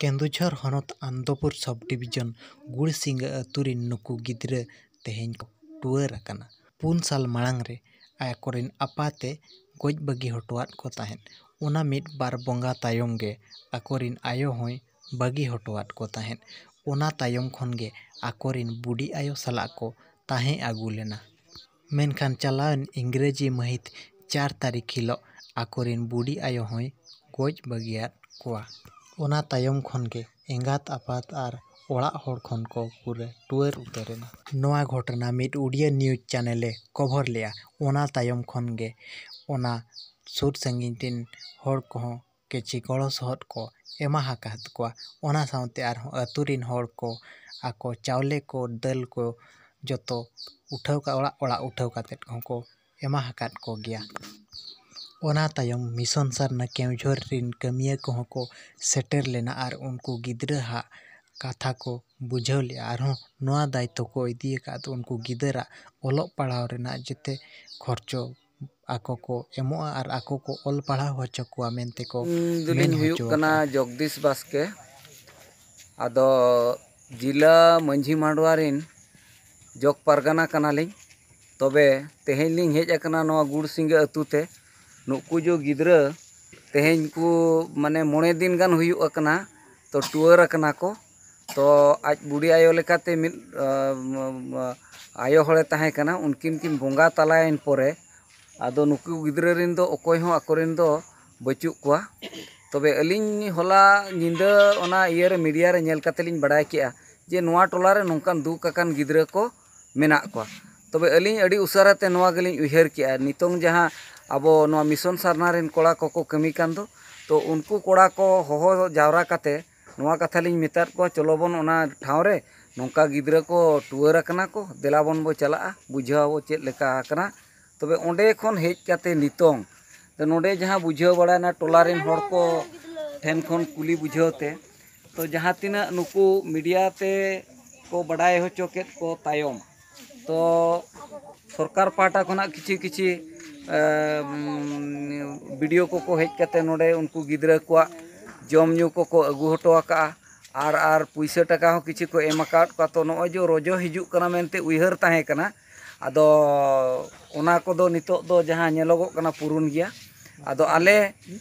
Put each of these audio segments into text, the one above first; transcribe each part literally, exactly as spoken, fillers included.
ᱠᱮᱱᱫᱩᱡᱷᱚᱨ ᱦᱚᱱᱚᱛ ᱟᱱᱫᱚᱯᱩᱨ ᱥᱚᱵᱽ ᱰᱤᱵᱤᱡᱚᱱ ᱜᱩᱲᱥᱤᱝᱜᱟᱹ ᱟᱹᱛᱩ ᱨᱤᱱ ᱱᱩᱠᱩ ᱜᱤᱫᱽᱨᱟᱹ ᱛᱮᱦᱮᱧ ᱠᱚ ᱴᱩᱣᱟᱹᱨ ᱟᱠᱟᱱᱟ᱾ ᱯᱩᱱ ᱥᱟᱞ ᱢᱟᱲᱟᱝ ᱨᱮ ᱟᱠᱚᱨᱤᱱ ᱟᱯᱟᱛᱮ ᱜᱚᱡ ᱵᱟᱹᱜᱤ ᱦᱚᱴᱚᱣᱟᱫ ᱠᱚ ᱛᱟᱦᱮᱸᱫ᱾ ᱚᱱᱟ ᱢᱤᱫ ᱵᱟᱨ ᱵᱚᱸᱜᱟ ᱛᱟᱭᱚᱢ ᱜᱮ ᱟᱠᱚᱨᱤᱱ ᱟᱭᱳ ᱦᱚᱸᱭ ᱵᱟᱹᱜᱤ ᱦᱚᱴᱚᱣᱟᱫ ᱠᱚ ᱛᱟᱦᱮᱸᱫ᱾ ᱚᱱᱟ ᱛᱟᱭᱚᱢ ᱠᱷᱚᱱ ᱜᱮ ᱟᱠᱚᱨᱤᱱ ᱵᱩᱰᱤ ᱟᱭᱳ ᱥᱟᱞᱟᱜ ᱠᱚ ᱛᱟᱦᱮᱸ ᱟᱹᱜᱩ ᱞᱮᱱᱟ᱾ ᱢᱮᱱᱠᱷᱟᱱ ᱪᱟᱞᱟᱣᱮᱱ ᱤᱝᱨᱮᱡᱤ ᱢᱟᱹᱦᱤᱛ ᱪᱟᱨ ᱛᱟᱹᱨᱤᱠᱷ ᱦᱤᱞᱳᱜ ᱟᱠᱚᱨᱤᱱ ᱵᱩᱰᱤ ᱟᱭᱳ ᱦᱚᱸᱭ ᱜᱚᱡ ᱵᱟᱹᱜᱤᱭᱟᱫ ᱠᱚᱣᱟ᱾ ᱚᱱᱟ ᱛᱟᱭᱚᱢ ᱠᱷᱚᱱ ᱜᱮ ᱮᱸᱜᱟᱛ ᱟᱯᱟᱛ ᱟᱨ ᱚᱲᱟᱜ ᱦᱚᱲ ᱠᱷᱚᱱ ᱠᱚ ᱯᱩᱨᱟᱹ ᱴᱩᱣᱟᱹᱨ ᱩᱛᱟᱹᱨ ᱮᱱᱟ᱾ ᱱᱚᱣᱟ ᱜᱷᱚᱴᱚᱱᱟ ᱢᱤᱫ ᱩᱰᱤᱭᱟ ᱱᱤᱭᱩᱡᱽ ᱪᱮᱱᱮᱞ ᱮ ᱠᱚᱵᱷᱚᱨ ᱞᱮᱫᱼᱟ᱾ ᱚᱱᱟ ᱛᱟᱭᱚᱢ ᱠᱷᱚᱱ ᱜᱮ ᱚᱱᱟ ᱥᱩᱨ ᱥᱟᱺᱜᱤᱧ ᱨᱮᱱ ᱦᱚᱲ ᱠᱚᱦᱚᱸ ᱠᱤᱪᱷᱤ ᱜᱚᱲᱚ ᱥᱚᱦᱚᱫ ᱠᱚ ᱮᱢᱟ ᱟᱠᱟᱫ ᱠᱚᱣᱟ᱾ ᱚᱱᱟ ᱥᱟᱶᱛᱮ ᱟᱨᱦᱚᱸ ᱟᱹᱛᱩ ᱨᱮᱱ ᱦᱚᱲ ᱠᱚ ᱟᱠᱚ ᱪᱟᱣᱞᱮ ᱠᱚ, ᱫᱟᱹᱞ ᱠᱚ ᱡᱚᱛᱚ ᱩᱴᱷᱟᱹᱣ ᱠᱟ-, ᱚᱲᱟᱜ ᱚᱲᱟᱜ ᱩᱴᱷᱟᱹᱣ ᱠᱟᱛᱮᱫ ᱦᱚᱸᱠᱚ ᱮᱢᱟ ᱟᱠᱟᱫ ᱠᱚᱜᱮᱭᱟ᱾ ᱚᱱᱟ ᱛᱟᱭᱚᱢ ᱢᱤᱥᱚᱱ ᱥᱟᱨᱱᱟ ᱠᱮᱣᱡᱷᱚᱨ ᱨᱮᱱ ᱠᱟᱹᱢᱤᱭᱟᱹ ᱠᱚᱦᱚᱸ ᱠᱚ ᱥᱮᱴᱮᱨ ᱞᱮᱱᱟ ᱟᱨ ᱩᱱᱠᱩ ᱜᱤᱫᱽᱨᱟᱹ ᱦᱟᱜ ᱠᱟᱛᱷᱟ ᱠᱚ ᱵᱩᱡᱷᱟᱹᱣ ᱞᱮᱜᱼᱟ᱾ ᱟᱨᱦᱚᱸ ᱱᱚᱣᱟ ᱫᱟᱭᱤᱛᱛᱚ ᱠᱚ ᱤᱫᱤ ᱟᱠᱟᱫ ᱩᱱᱠᱩ ᱜᱤᱫᱟᱹᱨᱟᱜ ᱚᱞᱚᱜ ᱯᱟᱲᱦᱟᱣ ᱨᱮᱱᱟᱜ ᱡᱮᱛᱮ ᱠᱷᱚᱨᱪᱚ ᱟᱠᱚ ᱠᱚ ᱮᱢᱚᱜᱼᱟ ᱟᱨ ᱟᱠᱚ ᱠᱚ ᱚᱞ ᱯᱟᱲᱦᱟᱣ ᱦᱚᱪᱚ ᱠᱚᱣᱟ ᱢᱮᱱᱛᱮ ᱠᱚ ᱤᱧ ᱫᱚᱞᱤᱧ ᱢᱮᱱ ᱦᱩᱭᱩᱜ ᱦᱚᱪᱚ ᱠᱟᱱᱟ ᱟᱠᱟᱫᱼᱟ᱾ ᱡᱚᱜᱽᱫᱤᱥ ᱵᱟᱥᱠᱮ᱾ ᱟᱫᱚ ᱡᱤᱞᱟ ᱢᱟᱹᱡᱷᱤ ᱢᱟᱰᱣᱟ ᱨᱤᱱ ᱡᱚᱜᱽ ᱯᱟᱨᱜᱟᱱᱟ ᱠᱟᱱᱟᱞᱤᱧ᱾ ᱛᱚᱵᱮ ᱛᱮᱦᱮᱧ ᱞᱤᱧ ᱦᱮᱡ ᱟᱠᱟᱱᱟ ᱱᱚᱣᱟ ᱜᱩᱲᱥᱤᱝᱜᱟᱹ ᱟᱹᱛᱩ ᱛᱮ᱾ ᱱᱩᱠᱩ ᱡᱚ ᱜᱤᱫᱽᱨᱟᱹ ᱛᱮᱦᱮᱧ ᱠᱚ ᱢᱟᱱᱮ ᱢᱚᱬᱮ ᱫᱤᱱ ᱜᱟᱱ ᱦᱩᱭᱩᱜ ᱟᱠᱟᱱᱟ, ᱛᱚ ᱴᱩᱣᱟᱹᱨ ᱟᱠᱟᱱᱟ ᱠᱚ᱾ ᱛᱚ ᱟᱡ ᱵᱩᱰᱤ ᱟᱭᱳ ᱞᱮᱠᱟᱛᱮ ᱢᱤᱫ, ᱟ, ᱟᱭᱳ ᱦᱚᱲᱮ ᱛᱟᱦᱮᱸ ᱠᱟᱱᱟ, ᱩᱱᱠᱤᱱ ᱠᱤᱱ ᱵᱚᱸᱜᱟ ᱛᱟᱞᱟᱭᱮᱱ ᱯᱚᱨᱮ ᱟᱫᱚ ᱱᱩᱠᱩ ᱜᱤᱫᱽᱨᱟᱹ ᱨᱮᱱ ᱫᱚ ᱚᱠᱚᱭ ᱦᱚᱸ ᱟᱠᱚᱨᱮᱱ ᱫᱚ ᱵᱟᱹᱪᱩᱜ ᱠᱚᱣᱟ᱾ ᱛᱚᱵᱮ ᱟᱹᱞᱤᱧ ᱦᱚᱞᱟ ᱧᱤᱫᱟᱹ ᱚᱱᱟ ᱤᱭᱟᱹᱨᱮ, ᱢᱤᱰᱤᱭᱟ ᱨᱮ ᱧᱮᱞ ᱠᱟᱛᱮ ᱞᱤᱧ ᱵᱟᱲᱟᱭ ᱠᱮᱜᱼᱟ ᱡᱮ ᱱᱚᱣᱟ ᱴᱚᱞᱟ ᱨᱮ ᱱᱚᱝᱠᱟᱱ ᱫᱩᱠ ᱟᱠᱟᱱ ᱜᱤᱫᱽᱨᱟᱹ ᱠᱚ ᱢᱮᱱᱟᱜ ᱠᱚᱣᱟ᱾ ᱛᱚᱵᱮ ᱟᱹᱞᱤᱧ ᱟᱹᱰᱤ ᱩᱥᱟᱹᱨᱟ ᱛᱮ ᱱᱚᱣᱟ ᱜᱮᱞᱤᱧ ᱩᱭᱦᱟᱹᱨ ᱠᱮᱜᱼᱟ, ᱱᱤᱛᱚᱝ ᱡᱟᱦᱟᱸ ᱟᱵᱚ ᱱᱚᱣᱟ ᱢᱤᱥᱚᱱ ᱥᱟᱨᱱᱟ ᱨᱮᱱ ᱠᱚᱲᱟ ᱠᱚᱠᱚ ᱠᱟᱹᱢᱤ ᱠᱟᱱ ᱫᱚ, ᱛᱚ ᱩᱱᱠᱩ ᱠᱚᱲᱟ ᱠᱚ ᱦᱚᱦᱚ ᱡᱟᱣᱨᱟ ᱠᱟᱛᱮ ᱱᱚᱣᱟ ᱠᱟᱛᱷᱟ ᱞᱤᱧ ᱢᱮᱛᱟᱫ ᱠᱚᱣᱟ, ᱪᱚᱞᱚ ᱵᱚᱱ ᱚᱱᱟ ᱴᱷᱟᱶ ᱨᱮ, ᱱᱚᱝᱠᱟ ᱜᱤᱫᱽᱨᱟᱹ ᱠᱚ ᱴᱩᱣᱟᱹᱨ ᱟᱠᱟᱱᱟ ᱠᱚ, ᱫᱮᱞᱟ ᱵᱚᱱ ᱵᱚ ᱪᱟᱞᱟᱜᱼᱟ, ᱵᱩᱡᱷᱟᱹᱣ ᱟᱵᱚ ᱪᱮᱫ ᱞᱮᱠᱟ ᱟᱠᱟᱱᱟ᱾ ᱛᱚᱵᱮ ᱚᱸᱰᱮ ᱠᱷᱚᱱ ᱦᱮᱡ ᱠᱟᱛᱮ ᱱᱤᱛᱚᱝ, ᱛᱚ ᱱᱚᱰᱮ ᱡᱟᱦᱟᱸ ᱵᱩᱡᱷᱟᱹᱣ ᱵᱟᱲᱟᱭᱮᱱᱟ ᱴᱚᱞᱟ ᱨᱮᱱ ᱦᱚᱲ ᱠᱚ ᱴᱷᱮᱱ ᱠᱷᱚᱱ ᱠᱩᱞᱤ ᱵᱩᱡᱷᱟᱹᱣ ᱛᱮ, ᱛᱚ ᱡᱟᱦᱟᱸ ᱛᱤᱱᱟᱹᱜ ᱱᱩᱠᱩ ᱢᱤᱰᱤᱭᱟ ᱛᱮ ᱠᱚ ᱵᱟᱰᱟᱭ ᱦᱚᱪᱚ ᱠᱮᱫ ᱠᱚ ᱛᱟᱭᱚᱢ, ᱛᱚ ᱥᱚᱨᱠᱟᱨ ᱯᱟᱦᱴᱟ ᱠᱷᱚᱱᱟᱜ ᱠᱤᱪᱷᱤ ᱠᱤᱪᱷᱤ, ᱮ, ᱩᱢ, ᱵᱤᱰᱤᱭᱳ ᱠᱚᱠᱚ ᱦᱮᱡ ᱠᱟᱛᱮ ᱱᱚᱰᱮ ᱩᱱᱠᱩ ᱜᱤᱫᱽᱨᱟᱹ ᱠᱚᱣᱟᱜ ᱡᱚᱢ ᱧᱩ ᱠᱚᱠᱚ ᱟᱹᱜᱩ ᱦᱚᱴᱚ ᱟᱠᱟᱫᱼᱟ᱾ ᱟᱨ ᱟᱨ ᱯᱩᱭᱥᱟᱹ ᱴᱟᱠᱟ ᱦᱚᱸ ᱠᱤᱪᱷᱩ ᱠᱚ ᱮᱢ ᱟᱠᱟᱫ ᱠᱚᱣᱟ᱾ ᱛᱚ ᱱᱚᱜᱼᱚᱭ ᱡᱮ ᱨᱚᱡᱚ ᱦᱤᱡᱩᱜ ᱠᱟᱱᱟ ᱢᱮᱱᱛᱮ ᱩᱭᱦᱟᱹᱨ ᱛᱟᱦᱮᱸ ᱠᱟᱱᱟ, ᱟᱫᱚ ᱚᱱᱟ ᱠᱚᱫᱚ ᱱᱤᱛᱚᱜ ᱫᱚ ᱡᱟᱦᱟᱸ ᱧᱮᱞᱚᱜᱚᱜ ᱠᱟᱱᱟ ᱯᱩᱨᱩᱱ ᱜᱮᱭᱟ᱾ ᱟᱫᱚ ᱟᱞᱮ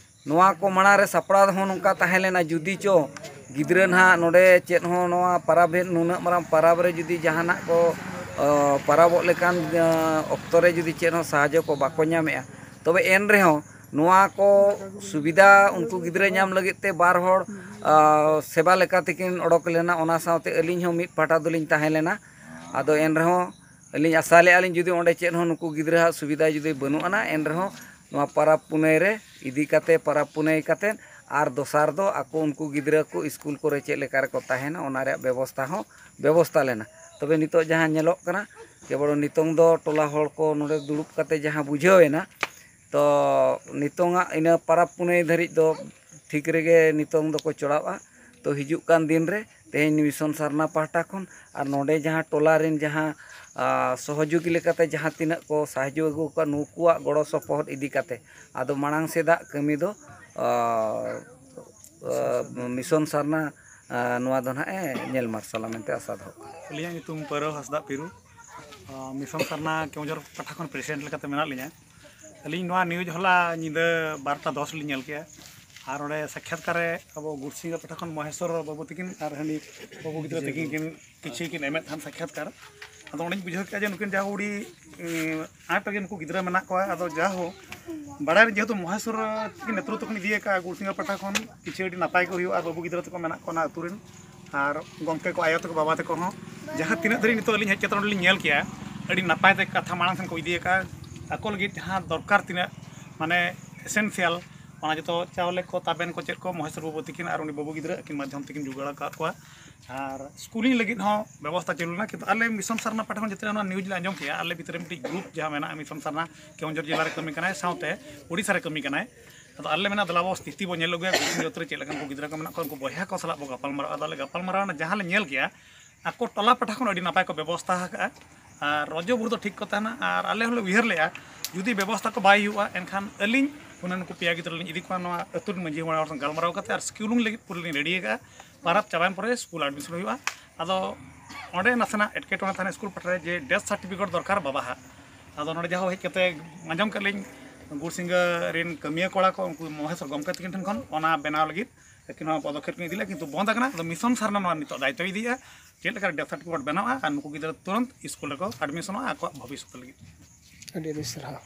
ᱱᱚᱣᱟ ᱠᱚ ᱢᱟᱲᱟᱝ ᱨᱮ ᱥᱟᱯᱲᱟᱣ ᱦᱚᱸ ᱱᱚᱝᱠᱟ ᱛᱟᱦᱮᱸ ᱞᱮᱱᱟ, ᱡᱩᱫᱤ ᱪᱚ ᱜᱤᱫᱽᱨᱟᱹ ᱱᱟᱦᱟᱜ ᱱᱚᱰᱮ ᱪᱮᱫ ᱦᱚᱸ ᱱᱚᱣᱟ ᱯᱟᱨᱟᱵᱽ ᱦᱮᱡ, ᱱᱩᱱᱟᱹᱜ ᱢᱟᱨᱟᱝ ᱯᱟᱨᱟᱵᱽ ᱨᱮ ᱡᱩᱫᱤ ᱡᱟᱦᱟᱱᱟᱜ ᱠᱚ ᱯᱟᱨᱟᱵᱚᱜ ᱞᱮᱠᱟᱱ ᱚᱠᱛᱚ ᱨᱮ ᱡᱩᱫᱤ ᱪᱮᱫ ᱦᱚᱸ ᱥᱟᱦᱟᱡᱽᱡᱚ ᱠᱚ ᱵᱟᱠᱚ ᱧᱟᱢᱮᱜᱼᱟ, ᱛᱚᱵᱮ ᱮᱱ ᱨᱮᱦᱚᱸ ᱱᱚᱣᱟ ᱠᱚ ᱥᱩᱵᱤᱫᱷᱟ ᱩᱱᱠᱩ ᱜᱤᱫᱽᱨᱟᱹ ᱧᱟᱢ ᱞᱟᱹᱜᱤᱫ ᱛᱮ ᱵᱟᱨ ᱦᱚᱲ ᱥᱮᱵᱟ ᱞᱮᱠᱟ ᱛᱮᱠᱤᱱ ᱚᱰᱚᱠ ᱞᱮᱱᱟ᱾ ᱚᱱᱟ ᱥᱟᱶᱛᱮ ᱟᱹᱞᱤᱧ ᱦᱚᱸ ᱢᱤᱫ ᱯᱟᱦᱴᱟ ᱫᱚᱞᱤᱧ ᱛᱟᱦᱮᱸ ᱞᱮᱱᱟ᱾ ᱟᱫᱚ ᱮᱱ ᱨᱮᱦᱚᱸ ᱟᱹᱞᱤᱧ ᱟᱥᱟ ᱞᱮᱫᱼᱟ ᱞᱤᱧ, ᱡᱩᱫᱤ ᱚᱸᱰᱮ ᱪᱮᱫ ᱦᱚᱸ ᱱᱩᱠᱩ ᱜᱤᱫᱽᱨᱟᱹᱣᱟᱜ ᱥᱩᱵᱤᱫᱷᱟ ᱡᱩᱫᱤ ᱵᱟᱹᱱᱩᱜ ᱟᱱᱟ, ᱮᱱ ᱨᱮᱦᱚᱸ ᱱᱚᱣᱟ ᱯᱟᱨᱟᱵᱽ ᱯᱩᱱᱟᱹᱭ ᱨᱮ ᱤᱫᱤ ᱠᱟᱛᱮ, ᱯᱟᱨᱟᱵᱽ ᱯᱩᱱᱟᱹᱭ ᱠᱟᱛᱮ, ᱟᱨ ᱫᱚᱥᱟᱨ ᱫᱚ ᱟᱠᱚ ᱩᱱᱠᱩ ᱜᱤᱫᱽᱨᱟᱹ ᱠᱚ ᱥᱠᱩᱞ ᱠᱚᱨᱮ ᱪᱮᱫ ᱞᱮᱠᱟ ᱨᱮᱠᱚ ᱛᱟᱦᱮᱱᱟ, ᱚᱱᱟ ᱨᱮᱭᱟᱜ ᱵᱮᱵᱚᱥᱛᱷᱟ ᱦᱚᱸ ᱵᱮᱵᱚᱥᱛᱷᱟ ᱞᱮᱱᱟ᱾ ᱛᱚᱵᱮ ᱱᱤᱛᱚᱜ ᱡᱟᱦᱟᱸ ᱧᱮᱞᱚᱜ ᱠᱟᱱᱟ, ᱠᱮᱵᱚᱞ ᱱᱤᱛᱚᱝ ᱫᱚ ᱴᱚᱞᱟ ᱦᱚᱲ ᱠᱚ ᱱᱚᱰᱮ ᱫᱩᱲᱩᱵ ᱠᱟᱛᱮ ᱡᱟᱦᱟᱸ ᱵᱩᱡᱷᱟᱹᱣ ᱮᱱᱟ, ᱛᱚ ᱱᱤᱛᱚᱝᱟᱜ ᱤᱱᱟᱹ ᱯᱟᱨᱟᱵᱽ ᱯᱩᱱᱟᱹᱭ ᱫᱷᱟᱹᱨᱤᱡ ᱫᱚ ᱴᱷᱤᱠ ᱨᱮᱜᱮ ᱱᱤᱛᱚᱝ ᱫᱚᱠᱚ ᱪᱚᱲᱟᱣᱼᱟ᱾ ᱛᱚ ᱦᱤᱡᱩᱜ ᱠᱟᱱ ᱫᱤᱱ ᱨᱮ ᱛᱮᱦᱮᱧ ᱢᱤᱥᱚᱱ ᱥᱟᱨᱱᱟ ᱯᱟᱦᱴᱟ ᱠᱷᱚᱱ ᱟᱨ ᱱᱚᱰᱮ ᱡᱟᱦᱟᱸ ᱴᱚᱞᱟ ᱨᱮᱱ ᱡᱟᱦᱟᱸ ᱥᱚᱦᱚᱡᱳᱜᱤ ᱞᱮᱠᱟᱛᱮ ᱡᱟᱦᱟᱸ ᱛᱤᱱᱟᱹᱜ ᱠᱚ ᱥᱟᱦᱟᱡᱽᱡᱚ ᱟᱹᱜᱩ ᱟᱠᱟᱫ, ᱱᱩᱠᱩᱣᱟᱜ ᱜᱚᱲᱚ ᱥᱚᱯᱚᱦᱚᱫ ᱤᱫᱤ ᱠᱟᱛᱮ ᱟᱫᱚ ᱢᱟᱲᱟᱝ ᱥᱮᱫᱟᱜ ᱠᱟᱹᱢᱤ ᱫᱚ ᱢᱤᱥᱚᱱ ᱥᱟᱨᱱᱟ ᱱᱚᱣᱟ ᱫᱚ ᱱᱟᱦᱟᱜ ᱮ ᱧᱮᱞ ᱢᱟᱨᱥᱟᱞᱟ ᱢᱮᱱᱛᱮ ᱟᱥᱟ ᱫᱚᱦᱚ ᱠᱟᱱᱟ᱾ ᱟᱹᱞᱤᱧᱟᱜ ᱧᱩᱛᱩᱢ ᱯᱟᱹᱨᱟᱹᱣ ᱦᱟᱸᱥᱫᱟᱜ ᱯᱤᱨᱩ᱾ ᱢᱤᱥᱚᱱ ᱥᱟᱨᱱᱟ ᱠᱮᱣᱚᱱᱡᱷᱚᱨ ᱯᱟᱦᱴᱟ ᱠᱷᱚᱱ ᱯᱨᱮᱥᱤᱰᱮᱱᱴ ᱞᱮᱠᱟᱛᱮ ᱢᱮᱱᱟᱜ ᱞᱤᱧᱟ᱾ ᱟᱹᱞᱤᱧ ᱱᱚᱣᱟ ᱱᱤᱭᱩᱡᱽ ᱦᱚᱞᱟ ᱧᱤᱫᱟᱹ ᱵᱟᱨᱚᱴᱟ ᱫᱚᱥ ᱞᱤᱧ ᱧᱮᱞ ᱠᱮᱜᱼᱟ᱾ ᱟᱨ ᱚᱸᱰᱮ ᱥᱟᱠᱠᱷᱟᱛᱠᱟᱨ ᱨᱮ ᱟᱵᱚ ᱜᱩᱰᱥᱤᱝᱜᱟ ᱯᱟᱦᱴᱟ ᱠᱷᱚᱱ ᱢᱚᱦᱮᱥᱣᱚᱨ ᱵᱟᱹᱵᱩ ᱛᱟᱹᱠᱤᱱ ᱟᱨ ᱦᱟᱹᱱᱤ ᱵᱟᱹᱵᱩ ᱜᱤᱫᱽᱨᱟᱹ ᱛᱟᱹᱠᱤᱱ ᱠᱤᱱ ᱠᱤᱪᱷᱩ ᱠᱤᱱ ᱮᱢᱮᱫ ᱛᱟᱦᱮᱱ ᱥᱟᱠᱠᱷᱟᱛᱠᱟᱨ᱾ ᱟᱫᱚ ᱚᱸᱰᱮᱧ ᱵᱩᱡᱷᱟᱹᱣ ᱠᱮᱜᱼᱟ ᱡᱮ ᱱᱩᱠᱤᱱ ᱡᱟᱦᱟᱸ ᱟᱹᱰᱤ ᱟᱸᱴ ᱜᱮ ᱱᱩᱠᱩ ᱜᱤᱫᱽᱨᱟᱹ ᱢᱮᱱᱟᱜ ᱠᱚᱣᱟ᱾ ᱟᱫᱚ ᱡᱟᱦᱳ ᱵᱟᱲᱟᱭ ᱨᱮ ᱡᱮᱦᱮᱛᱩ ᱢᱚᱦᱮᱥᱣᱚᱨ ᱛᱟᱹᱠᱤᱱ ᱱᱮᱛᱨᱚᱛᱛᱚ ᱠᱷᱚᱱ ᱤᱫᱤ ᱟᱠᱟᱫᱼᱟ ᱜᱩᱰᱥᱤᱝᱜᱟ ᱯᱟᱦᱴᱟ ᱠᱷᱚᱱ, ᱠᱤᱪᱷᱩ ᱟᱹᱰᱤ ᱱᱟᱯᱟᱭ ᱠᱚ ᱦᱩᱭᱩᱜᱼᱟ᱾ ᱟᱨ ᱵᱟᱹᱵᱩ ᱜᱤᱫᱽᱨᱟᱹ ᱛᱟᱠᱚ ᱢᱮᱱᱟᱜ ᱠᱚᱣᱟ ᱚᱱᱟ ᱟᱹᱛᱩ ᱨᱮᱱ, ᱟᱨ ᱜᱚᱢᱠᱮ ᱠᱚ, ᱟᱭᱳ ᱛᱟᱠᱚ, ᱵᱟᱵᱟ ᱛᱟᱠᱚ ᱦᱚᱸ ᱡᱟᱦᱟᱸ ᱛᱤᱱᱟᱹᱜ ᱫᱷᱟᱹᱨᱤᱡ ᱱᱤᱛᱚᱜ ᱟᱹᱞᱤᱧ ᱦᱮᱡ ᱠᱟᱛᱮ ᱱᱚᱰᱮ ᱞᱤᱧ ᱧᱮᱞ ᱠᱮᱜᱼᱟ, ᱟᱹᱰᱤ ᱱᱟᱯᱟᱭ ᱛᱮ ᱠᱟᱛᱷᱟ ᱢᱟᱲᱟᱝ ᱥᱮᱱ ᱠᱚ ᱤᱫᱤ ᱟᱠᱟᱫᱼᱟ᱾ ᱟᱠᱚ ᱞᱟᱹᱜᱤᱫ ᱡᱟᱦᱟᱸ ᱫᱚᱨᱠᱟᱨ ᱛᱤᱱᱟᱹᱜ ᱢᱟᱱᱮ ᱮᱥᱮᱱᱥᱤᱭᱟᱞ, ᱚᱱᱟ ᱡᱚᱛᱚ ᱪᱟᱣᱞᱮ ᱠᱚ, ᱛᱟᱵᱮᱱ ᱠᱚ, ᱪᱮᱫ ᱠᱚ ᱢᱚᱦᱮᱥ ᱵᱟᱹᱵᱩ ᱛᱤᱠᱤᱱ ᱟᱨ ᱩᱱᱤ ᱵᱟᱹᱵᱩ ᱜᱤᱫᱽᱨᱟᱹ ᱟᱹᱠᱤᱱ ᱢᱟᱫᱽᱫᱷᱚᱢ ᱛᱮᱠᱤᱱ ᱡᱩᱜᱟᱲ ᱟᱠᱟᱫ ᱠᱚᱣᱟ᱾ ᱟᱨ ᱥᱠᱩᱞᱤᱝ ᱞᱟᱹᱜᱤᱫ ᱦᱚᱸ ᱵᱮᱵᱚᱥᱛᱷᱟ ᱪᱟᱹᱞᱩ ᱞᱮᱱᱟ᱾ ᱠᱤᱱᱛᱩ ᱟᱞᱮ ᱢᱤᱥᱚᱱ ᱥᱟᱨᱱᱟ ᱯᱟᱦᱴᱟ ᱠᱷᱚᱱ ᱡᱟᱛᱮ ᱚᱱᱟ ᱱᱤᱭᱩᱡᱽ ᱞᱮ ᱟᱸᱡᱚᱢ ᱠᱮᱜᱼᱟ, ᱟᱞᱮ ᱵᱷᱤᱛᱨᱤ ᱨᱮ ᱢᱤᱫᱴᱤᱡ ᱜᱨᱩᱯ ᱡᱟᱦᱟᱸ ᱢᱮᱱᱟᱜᱼᱟ ᱢᱤᱥᱚᱱ ᱥᱟᱨᱱᱟ ᱠᱮᱣᱚᱱᱡᱷᱚᱨ ᱡᱮᱞᱟ ᱨᱮ ᱠᱟᱹᱢᱤ ᱠᱟᱱᱟᱭ, ᱥᱟᱶᱛᱮ ᱳᱰᱤᱥᱟ ᱨᱮ ᱠᱟᱹᱢᱤ ᱠᱟᱱᱟᱭ᱾ ᱟᱫᱚ ᱟᱞᱮ ᱢᱮᱱᱟ ᱫᱮᱞᱟ ᱵᱚ ᱥᱛᱷᱤᱛᱤ ᱵᱚ ᱧᱮᱞ ᱟᱹᱜᱩᱭᱟ, ᱜᱩᱰᱥᱤᱝᱜᱟ ᱟᱹᱛᱩ ᱨᱮ ᱪᱮᱫ ᱞᱮᱠᱟᱱ ᱠᱚ ᱜᱤᱫᱽᱨᱟᱹ ᱠᱚ ᱢᱮᱱᱟᱜ ᱠᱚᱣᱟ, ᱩᱱᱠᱩ ᱵᱚᱭᱦᱟ ᱠᱚ ᱥᱟᱞᱟᱜ ᱵᱚ ᱜᱟᱯᱟᱞ ᱢᱟᱨᱟᱣᱟ᱾ ᱟᱫᱚ ᱟᱞᱮ ᱜᱟᱯᱟᱞ ᱢᱟᱨᱟᱣ ᱮᱱᱟ, ᱡᱟᱦᱟᱸ ᱞᱮ ᱧᱮᱞ ᱠᱮᱜᱼᱟ, ᱟᱠᱚ ᱴᱚᱞᱟ ᱯᱟᱦᱴᱟ ᱠᱷᱚᱱ ᱟᱹᱰᱤ ᱱᱟᱯᱟᱭ ᱠᱚ ᱵᱮᱵᱚᱥᱛᱷᱟ ᱟᱠᱟᱫᱼᱟ᱾ ᱟᱨ ᱨᱚᱡᱚ ᱵᱩᱨᱩ ᱫᱚ ᱴᱷᱤᱠ ᱠᱚ ᱛᱟᱦᱮᱱᱟ᱾ ᱟᱨ ᱟᱞᱮ ᱦᱚᱸᱞᱮ ᱩᱭᱦᱟᱹᱨ ᱞᱮᱜᱼᱟ, ᱡᱩᱫᱤ ᱵᱮᱵᱚᱥᱛᱷᱟ ᱠᱚ ᱵᱟᱭ ᱦᱩᱭᱩᱜᱼᱟ, ᱮᱱᱠᱷᱟᱱ ᱟᱹᱞᱤᱧ ᱚᱱᱟ ᱱᱩᱠᱩ ᱯᱮᱭᱟ ᱜᱤᱫᱽᱨᱟᱹ ᱞᱤᱧ ᱤᱫᱤ ᱠᱚᱣᱟ ᱱᱚᱣᱟ ᱟᱹᱛᱩ ᱨᱮᱱ ᱢᱟᱹᱡᱷᱤ ᱢᱚᱬᱮ ᱦᱚᱲ ᱥᱟᱶ ᱜᱟᱞᱢᱟᱨᱟᱣ ᱠᱟᱛᱮ, ᱟᱨ ᱥᱠᱩᱞᱤᱝ ᱞᱟᱹᱜᱤᱫ ᱯᱩᱨᱟᱹ ᱞᱤᱧ ᱨᱮᱰᱤ ᱟᱠᱟᱫᱼᱟ᱾ ᱯᱟᱨᱟᱵᱽ ᱪᱟᱵᱟᱭᱮᱱ ᱯᱚᱨᱮ ᱥᱠᱩᱞ ᱮᱰᱢᱤᱥᱚᱱ ᱦᱩᱭᱩᱜᱼᱟ᱾ ᱟᱫᱚ ᱚᱸᱰᱮ ᱱᱟᱥᱮᱱᱟᱜ ᱮᱴᱠᱮᱴᱚᱬᱮ ᱛᱟᱦᱮᱱᱟ ᱥᱠᱩᱞ ᱯᱟᱦᱴᱟ ᱨᱮ, ᱡᱮ ᱰᱮᱛᱷ ᱥᱟᱨᱴᱤᱯᱷᱤᱠᱮᱴ ᱫᱚᱨᱠᱟᱨ ᱵᱟᱵᱟᱣᱟᱜ᱾ ᱟᱫᱚ ᱱᱚᱰᱮ ᱡᱟᱦᱟᱸ ᱦᱮᱡ ᱠᱟᱛᱮ ᱟᱸᱡᱚᱢ ᱠᱮᱫ ᱞᱤᱧ, ᱜᱩᱨᱥᱤᱝᱜᱟᱹ ᱨᱮᱱ ᱠᱟᱹᱢᱤᱭᱟᱹ ᱠᱚᱲᱟ ᱠᱚ, ᱩᱱᱠᱩ ᱢᱚᱦᱮᱥ ᱜᱚᱢᱠᱮ ᱛᱟᱹᱠᱤᱱ ᱴᱷᱮᱱ ᱠᱷᱚᱱ ᱚᱱᱟ ᱵᱮᱱᱟᱣ ᱞᱟᱹᱜᱤᱫ ᱛᱟᱹᱠᱤᱱ ᱦᱚᱸ ᱯᱚᱫᱚᱠᱷᱮᱯ ᱠᱤᱱ ᱤᱫᱤ ᱞᱮᱫᱼᱟ, ᱠᱤᱱᱛᱩ ᱵᱚᱱᱫ ᱟᱠᱟᱱᱟ᱾ ᱟᱫᱚ ᱢᱤᱥᱚᱱ ᱥᱟᱨᱱᱟ ᱱᱚᱣᱟ ᱱᱤᱛᱚᱜ ᱫᱟᱭᱤᱛᱛᱚᱭ ᱤᱫᱤᱭᱮᱫᱼᱟ, ᱪᱮᱫ ᱞᱮᱠᱟᱨᱮ ᱰᱮᱛᱷ ᱥᱟᱨᱴᱤᱯᱷᱤᱠᱮᱴ ᱵᱮᱱᱟᱣᱟ ᱟᱨ ᱱᱩᱠᱩ ᱜᱤᱫᱽᱨᱟᱹ ᱛᱩᱨᱟᱹᱱᱛ ᱥᱠᱩᱞ ᱨᱮᱠᱚ ᱮᱰᱢᱤᱥᱚᱱᱚᱜᱼᱟ ᱟᱠᱚᱣᱟᱜ ᱵᱷᱚᱵᱤᱥᱥᱚᱛ ᱞᱟᱹᱜᱤᱫ᱾ ᱟᱹᱰᱤ ᱟᱹᱰᱤ ᱥᱟᱨᱦᱟᱣ᱾